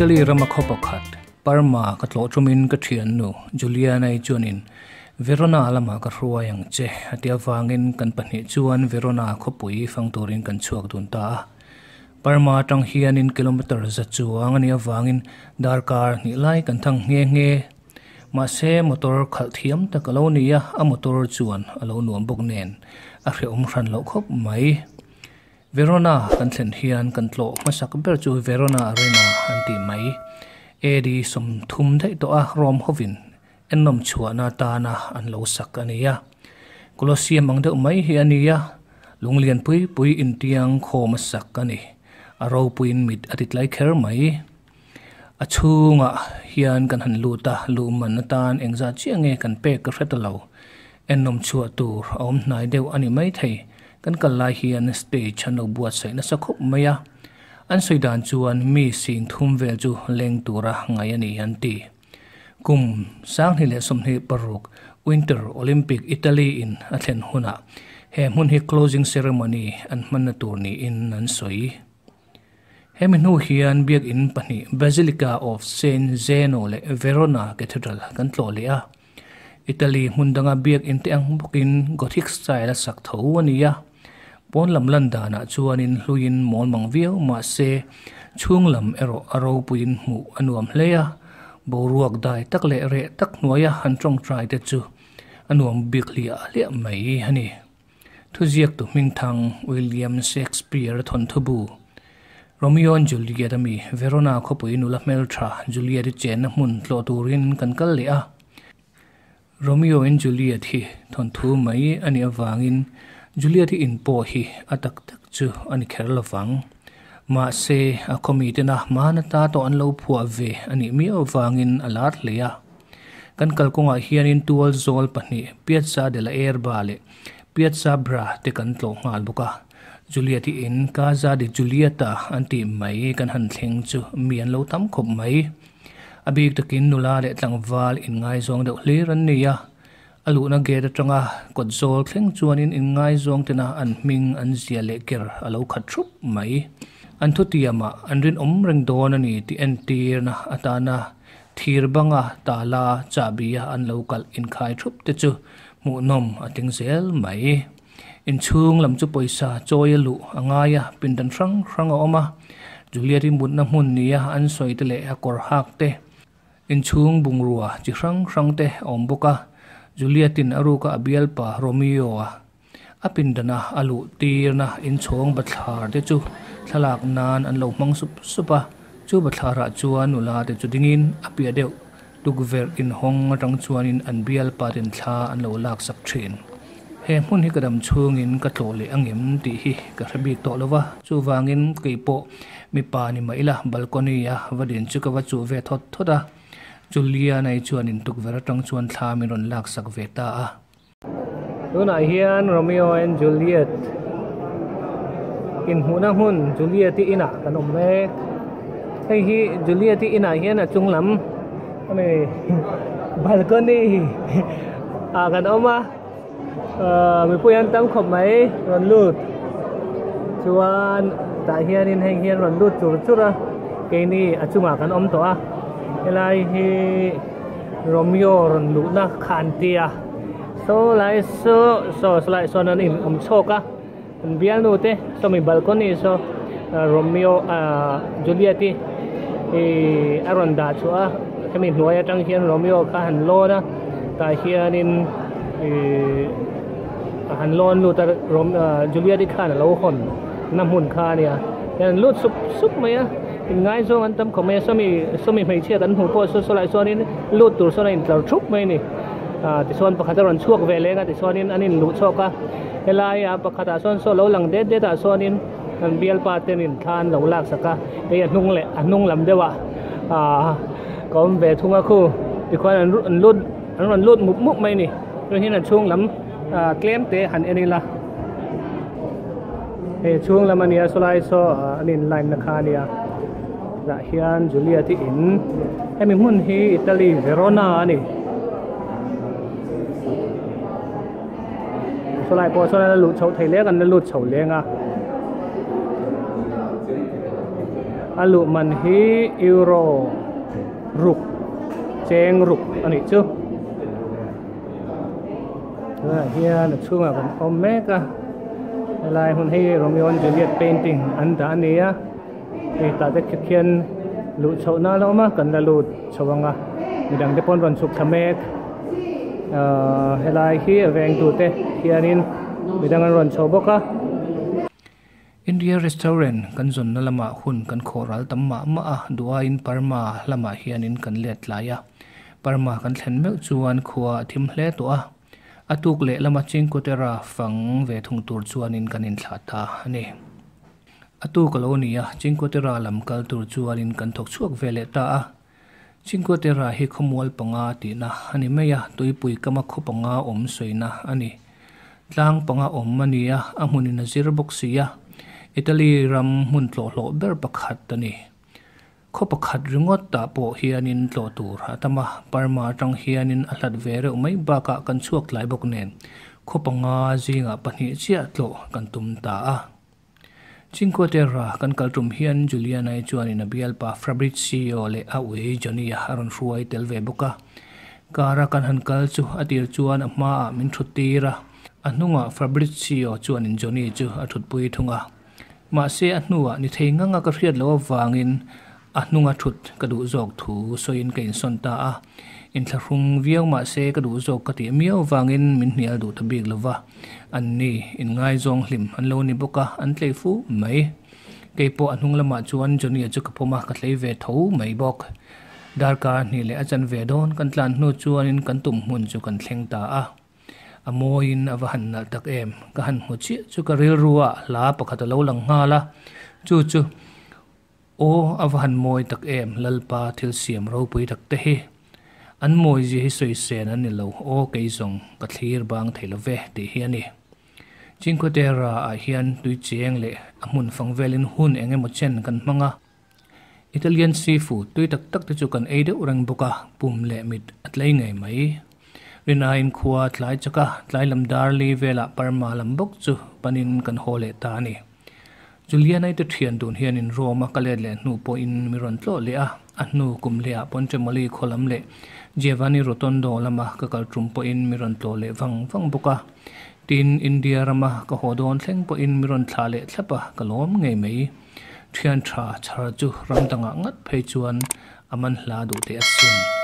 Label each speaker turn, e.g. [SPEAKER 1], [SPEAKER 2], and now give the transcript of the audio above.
[SPEAKER 1] Italy rama khaw pakhat, Parma ka tlawh ṭumin ka ṭhiannu Juliana-i chuanin Verona lamah ka hruai ang che a ti avangin kan pahnih chuan Verona khawpui fang turin kan chhuak dun ta a. Parma atang hianin kilometre za chuang a nih avangin darkar hnih lai kan thang nghe nghe. Mahse motor khalh thiam tak a lo ni a, a motor chuan a lo nuam bawk nen a hrehawm hran loh khawp mai. Verona kan thlen hian kan tlawh hmasak ber chu Verona Arena an tih mai. AD 30 daih tawh a Rome hovin ennawm chhuahna atana an lo sak a ni a. Colosseum ang deuh mai hi a ni a, lung lian pui pui intiang khawm a sak a ni. A ropuiin mit a ti tlai kher mai. A chhungah hian kan han lut a, luh man atan engzah chiah nge kan pek ka hre ta lo. Ennawm chhuah tur a awm hnai deuh a ni maithei. Kan kal lai hian stage an lo buatsaih nasa khawp mai a. An sawi dan chuan mi sing thum vel chu leng tura ngaih a ni an ti. Kum 2026 Winter Olympic Italy in a thlen hunah he hmun hi closing ceremony an hmanna tur niin an sawi. Hemi hnu hian biakin pahnih Basilica of Saint Zeno leh Verona Cathedral kan tlawh leh a. Italy hmun danga biakin te ang bawkin Gothic style a sak tho a ni a. Pawn lam lan danah chuanin hluiin mawl mang viau mahse chhung lam erawh a ropuiin hmuh a nuam hle a. Boruak dai tak leh reh tak hnuaia han tawngtai te chu a nuam bik hliah hliah mai a ni. Thuziaktu hmingthang William Shakespeare thawnthu bu, Romeo and Juliet a mi Verona khawpui nula hmeltha Juliet-i chenna hmun tlawh turin kan kal leh a. Romeo and Juliet hi thawnthu mai a nih avangin Juliet-i in pawh hi a tak tak chu a ni kher lovang. Mahse, a khawmi tena hmana ta tawh an lo phuah ve a nih miau avangin a lar hle a. Kan kalkawngah hianin tual zawl pahnih Piazza della Erba leh Piazza Bra te kan tlawh nghal bawk a. Juliet-i in Casa di Giulietta an tih mai kan han thleng chu mi an lo tam khawp mai. A bik takin nula leh tlangval inngaizawng deuh hlir an ni a. A luhna gate atanga kawt zawl thleng chuanin inngaizawng tena an hming an zia leh ker a lo khat thup mai. An thutiamah an rinawm reng dawn a ni tih entirna atana Thir banga tala chahbi a an lo kalh inkhai thup te chu hmuhnawm a tling zel mai. Inchhung lam chu pawisa chawi a luh a ngai a, pindan hrang hrang a awm a. Juliet-i mutna hmun nia an sawi te leh a kawr hak te, inchhung bungrua chi hrang hrang te a awm bawk a. Juliet-in a ruka a bialpa Romeo-a A pindana a luh tirna inchhawng bathlar te chu thlalak nan an lo hmang sup sup a, chu bathlarah chuan nula te chu dingin a piah deuh tukverh inhawng atang chuanin an bialpa ten thla an lo laksak thin. He hmun hi ka dam chhungin ka tlawh leh angem tih hi ka hre bik tawh lo va, chuvangin kei pawh mipa ni mah ila balcony a va din chu ka va chuh ve thawt thawt a, Juliana-i chuanin tukverh atang chuan thla min rawn laksak ve ta a. Tunah hian Romeo and Juliet inhmuhna hmun Juliet-i inah kan awm mek. Hei hi Juliet-i inah hian a chung lam hemi balcony ah kan awm a ahh mipui an tam khawp mai rawn lut chuan tah hianin hei hian rawn lut chur chur a keini a chungah kan awm tawh a helai hi Romeo rawn luhna khan tia saw lai saw saw lai sawn an in awm chhawk a an bialnu te sawmi balcony saw Romeo ah Juliet i ihh a rawn dah chhuah a hemi hnuai atang hian Romeo kha a han lawn a tah hianin ihh a han lawn lut a Juliet i khan a lo hawn na hmun kha a nia hian an lut sup sup mai a. Inngaizawng an tam khawp mai a, sawmi sawmi hmeichhia kan hmuh pawh saw sawlai chuanin lut tur sawn a intlar thup mai a ni. Ah tichuan pakhat a rawn chhuak ve leng a tichuanin an inluh chhawk a, helai ah pakhatah sawn saw lo lang det det ah chuanin an bialpa ten in thla an lo lak sak a, hei a hnung leh a hnung lam deuh ah ah ka awm ve thung a khu tikhuan an an lut an rawn lut mup mup mai a ni. Chuan hian a chhung lam ah tlem te han en ila. Hei chhung lam a nia sawlai saw an in line na kha a nia tah hian Juliet i in hemi hmun hi Italy Verona a ni sawlai pawh sawn a la luh chhoh theih leng an la lut chho leng a. A luh man hi euro ruk cheng ruk a nih chu. Tunah hian a chhungah kan awm mek a, helai hmun hi Romeo and Juliet painting an dah a ni a, hei tah te khian luh chhoh na la awm a, kan la lut chho ang a, midang te pawh an rawn chhuk thla mek, ahh helai hi a vengtu te hianin midang an rawn chho bawk a. India restaurant kan zawnna lamah hun kan khawh ral tam mah mah a, duhaiin Parma lamah hianin kan let tlai a. Parma kan thlen meuh chuan khua a thim hle tawh a, a tuk leh lama Cinque Terre fang ve thung tur chuanin kan inthlah ta a ni. A tuk a lo ni a, Cinque Terre lam kal tur chuanin kan thawk chhuak ve leh ta a. Cinque Terre hi khawmual panga tihna a ni mai a, tuipui kama khaw panga awm sawina a ni. Tlang panga awm a ni a, a hmunin a zir bawk si a, Italy ram hmun tlawhhlawh ber pakhat a ni. Khaw pakhat ringawt tah pawh hianin tlawh tur a tam a, Parma atang hianin a hlat ve reuh mai bakah kan chhuak tlai bawk nen, khaw panga zingah pahnih chiah tlawh kan tum ta a. Cinque Terre kan kal tum hian Juliana-i chuanin a bialpa Fabrizio leh a ui Johnny-a a rawn hruai tel ve bawk a. Car-a kan han kal chu a tir chuan a hmaah min thut tir a, a hnungah Fabrizio chuanin Johnny chu a thutpui thung a. Mahse a hnuah ni thei ngang a ka hriat loh avangin a hnunga thut ka duh zawk thu sawiin ka insawn ta a. Inthlahrung viau mahse ka duh zawk ka tih miau avangin min hnial duh ta bik lo va. Anni inngaizawng hlim an lo ni bawk a, an tlei fu mai. Kei pawh a hnung lamah chuan Johnny-a chu ka pawm a, ka tlei ve tho mai bawk. Darkar hnih leh a chan ve dawn kan tlan hnu chuanin kan tum hmun chu kan thleng ta a. A mawiin a va han nalh tak em? Ka han hmu chiah chu ka rilru ah hla pakhat a lo lang nghal a, chu chu Aw a va han mawi tak em Lalpa thil siam ropui tak te hi. An mawi zia hi sawi sen an ni lo, aw kei zawng ka thlir bang thei lo ve tih hi a ni. Cinque Terre ah hian tui cheng leh a hmun fang velin hun eng emaw chen kan hmang a. Italian seafood tui tak tak te chu kan ei deuh reng bawk a, pum leh mit a tlei ngei mai. Rinaiin khua tlai chak a, tlai lam dar li velah Parma lam bawk chu panin kan haw leh ta a ni. Juliana-i te thian dun hianin Rome-a ka let leh hnu pawhin mi rawn tlawh leh a, a hnu kum lehah Pontremoli khaw lam leh Giovanni Rotondo lama ka kal tum pawhin mi rawn tlawh leh vang vang bawk a. Tin, India rama ka haw dawn thleng pawhin mi rawn thlah leh thlap a, ka lawm ngei mai. Thian tha chhar chu ram dangah ngat phei chuan a man hla duh teh asin.